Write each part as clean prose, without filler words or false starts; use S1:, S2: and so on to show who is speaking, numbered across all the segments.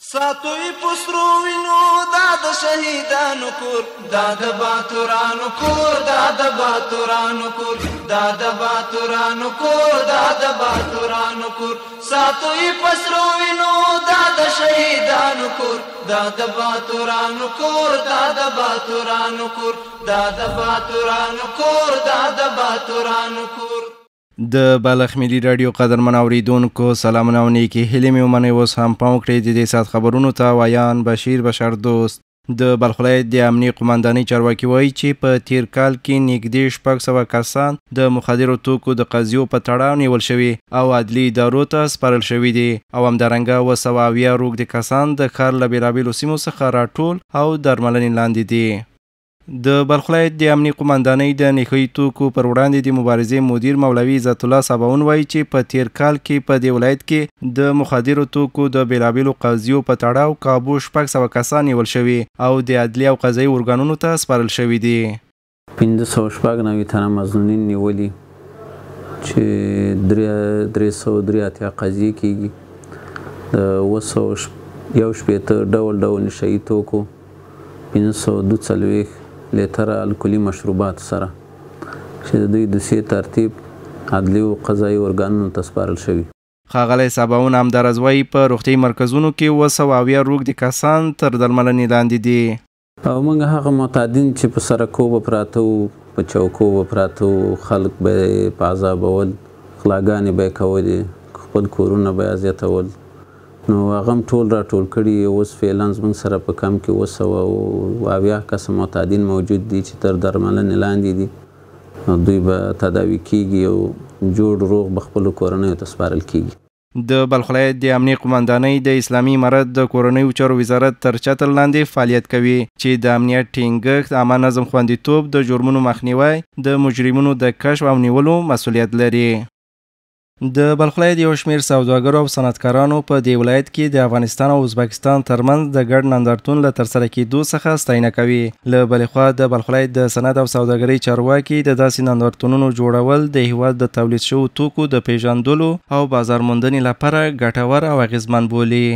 S1: ساتو یې په سرو وینو دا د شهیدانو کور، دا د باتورانو کور، دا د باتورانو کور، دا د باتورانو کور، دا د باتورانو کور. ساتو یې په سرو وینو دا د شهیدانو کور، دا د باتورانو کور، دا د باتورانو کور، دا د باتورانو کور، دا د باتورانو کور.
S2: د بلخ ملي راډیو قدرمن اوریدونکو، سلامونه او نیکې هیلې مې ومنئ. اوس هم پام وکړئ د دې ساعت خبرونو ته. ویان بشیر بشر دوست. د بلخ ولایت د امنیې قوماندانۍ چارواکي وایي چې په تیر کال کې نږدې 600 کسان د مخدرو توکو د قضیو په تړاو نیول شوي او عدلي ادارو ته سپارل شوي دي، او همدارنګه 770 روږدي کسان د ښار له بېلابېلو سیمو څخه راټول او درملنې لاندې دي. د بلخ ولایت د امنیې قوماندانۍ د نښه یي توکو پر وړاندې د مبارزې مدیر مولوي عزت الله سباوون وایي چې په تیر کال کې په دې ولایت کې د مخدرو توکو د بېلابېلو قضیو په تړاو کابو 600 کسان نیول شوي او د عدلي او قضایي ارګانونو ته سپارل شوي دي.
S3: 596 تنه مظنونین نیولي چې 383 قضیې کېږي، د 761 ډول ډول نشه یي توکو، 542 لیتره الکولي مشروبات سره چې د دوی دوسیې ترتیب عدلي او قضایي ارګانونو ته سپارل شوي.
S2: ښاغلی سباوون همداراز وایي په روغتیايي مرکزونو کې 770 روږدي کسان تر درملنې لاندې دي.
S3: او موږ هغه معتادین چې په سرکو به پراته وو، په چوکو به پراته وو، خلک به یې په عذابول، غلاګانې به یې کولې، خپل کورونه به یې اذیتول، نو هغه هم ټول راټول کړي. اوس فعلا زموږ سره په کم کې 770 کسه معتادین موجود دي چې تر درملنې لاندې دي، دوی به تداوي کیږي او جوړ روغ به خپلو کورنیو ته سپارل کیږي.
S2: د بلخ ولایت د امنیې قوماندانۍ د اسلامي امارت د کورنیو چارو وزارت تر چتر لاندې فعالیت کوي چې د امنیت ټینګښت، عامه نظم خوندیتوب، د جرمونو مخنیوی، د مجرمینو د کشف او نیولو مسؤلیت لري. د بلخ ولایت یو شمېر سوداګرو او صنعتکارانو په دې ولایت کې د افغانستان او ازبکستان ترمنځ د ګډ نندارتون له ترسره کېدو څخه ستاینه کوي. له بلې خوا د بلخ ولایت د صنعت او سوداګرۍ چارواکي د داسې نندارتونونو جوړول د هیواد د تولید شوو توکو د پیژندلو او بازار موندنې لپاره ګټور او اغېزمن بولي.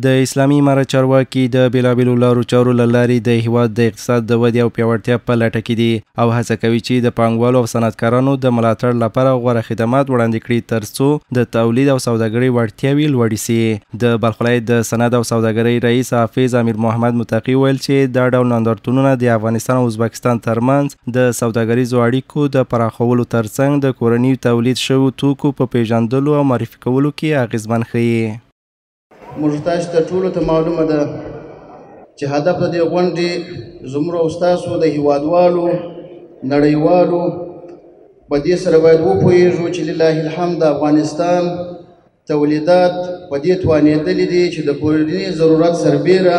S2: د اسلامي امارت چارواکي د بېلابېلو لارو چارو له لارې د هیواد د اقتصاد د ودې او پیاوړتیا په لټه کې دي او هڅه کوي چې د پانګوالو او صنعتکارانو د ملاتړ لپاره غوره خدمات وړاندې کړي ترڅو د تولید او سوداګرۍ وړتیاوې لوړې سي. د بلخ ولایت د صنعت او سوداګرۍ رئیس حافظ امیر محمد متقي وویل چې دا ډول نندارتونونه د افغانستان او ازبکستان ترمنځ د سوداګریزو اړیکو د پراخولو ترڅنګ د کورني تولید شوو توکو په پیژندلو او معرفي کولو کې اغېزمن ښيي.
S4: موږ تاسو ته ټولو ته معلومه ده چې هدف د دې غونډې زموږ او ستاسو د هیوادوالو نړیوالو په دې سره باید وپوهیږو چې لله الحمد د افغانستان تولیدات په دې توانېدلي دي چې د کورني ضرورت سربېره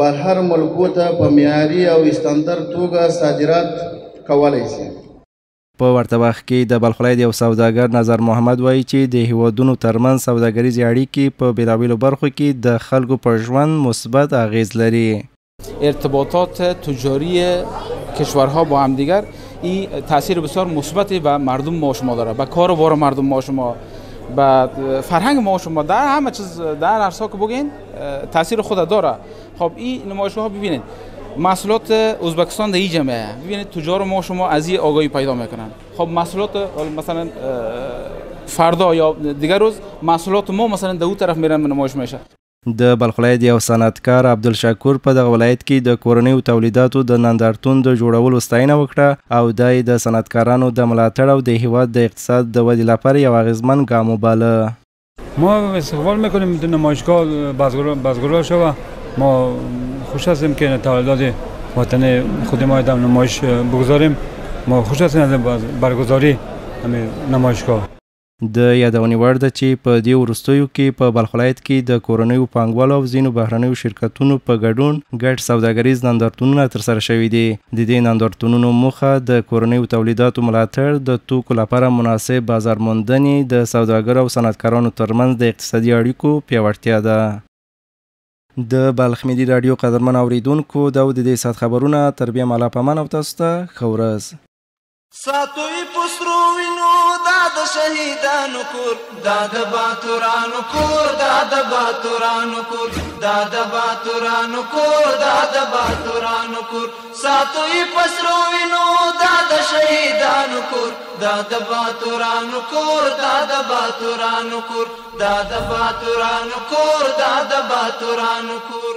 S4: بهر ملکو ته په معیاري او استندر توګه صادرات کولی شي.
S2: په ورته وخت کې د بلخ ولایت یو سوداګر نظر محمد وایي چې د هیوادونو ترمنځ سوداګریزې اړیکې په بېلابېلو برخو کې د خلکو په ژوند مثبت اغېز لري.
S5: ارتباطات تجاری کشورها با همدیگر این تاثیر بسیار مثبتی به مردم ما شما داره، به کار و بار مردم ما شما، به فرهنگ ما شما، در همه چیز در هر که بگین تاثیر خود داره. خب این نمایشگاه ها ببینید محصولات ازبکستان در این جامعه، ببینید تجار ما شما از این آگاهی پیدا میکنن. خب محصولات مثلا فردا یا دیگر روز محصولات ما مثلا در اون طرف میرن نمایش میشه.
S2: د بلخ ولایت یو صنعتکار عبدالشکور په دغه ولایت کې د کورنیو تولیداتو د نندارتون د جوړولو ستاینه وکړه او دا یې د صنعتکارانو د ملاتړ او د هیواد د اقتصاد د ودې لپاره یو اغېزمن ګام وباله.
S6: ما استقبال میکنیم د نمایشگاه برگزار شود. ما خوش هستیم که تولیدات وطن خود ما در نمایش بگذاریم. ما خوش هستیم از برگزاری نمایشگاه.
S2: د یادونې وړ ده چې په دې وروستیو کې په بلخ ولایت کې د کورنیو پانګوالو او ځینو بهرنیو شرکتونو په ګډون ګډ سوداګریز نندارتونونه ترسره شوي دي. د دې نندارتونونو موخه د کورنیو تولیداتو ملاتړ، د توکو لپاره مناسب بازار موندنې، د سوداګرو او صنعتکارانو ترمنځ د اقتصادي اړیکو پیاوړتیا ده. د بلخ ملي راډیو قدرمن اوریدونکو، دا و د دې ساعت خبرونه. تر بیا مالا په امان او تاسو ته ښه ورځ.
S1: ساتو یې په سرو وینو دا د شهیدانو کور، دا د باتورانو کور، دا د باتورانو کور، دا د باتورانو کور، دا د باتورانو کور. ساتو یې په سرو وینو دا د شهیدانو کور، دا د باتورانو کور، دا د باتورانو کور، دا د باتورانو کور، دا د باتورانو کور.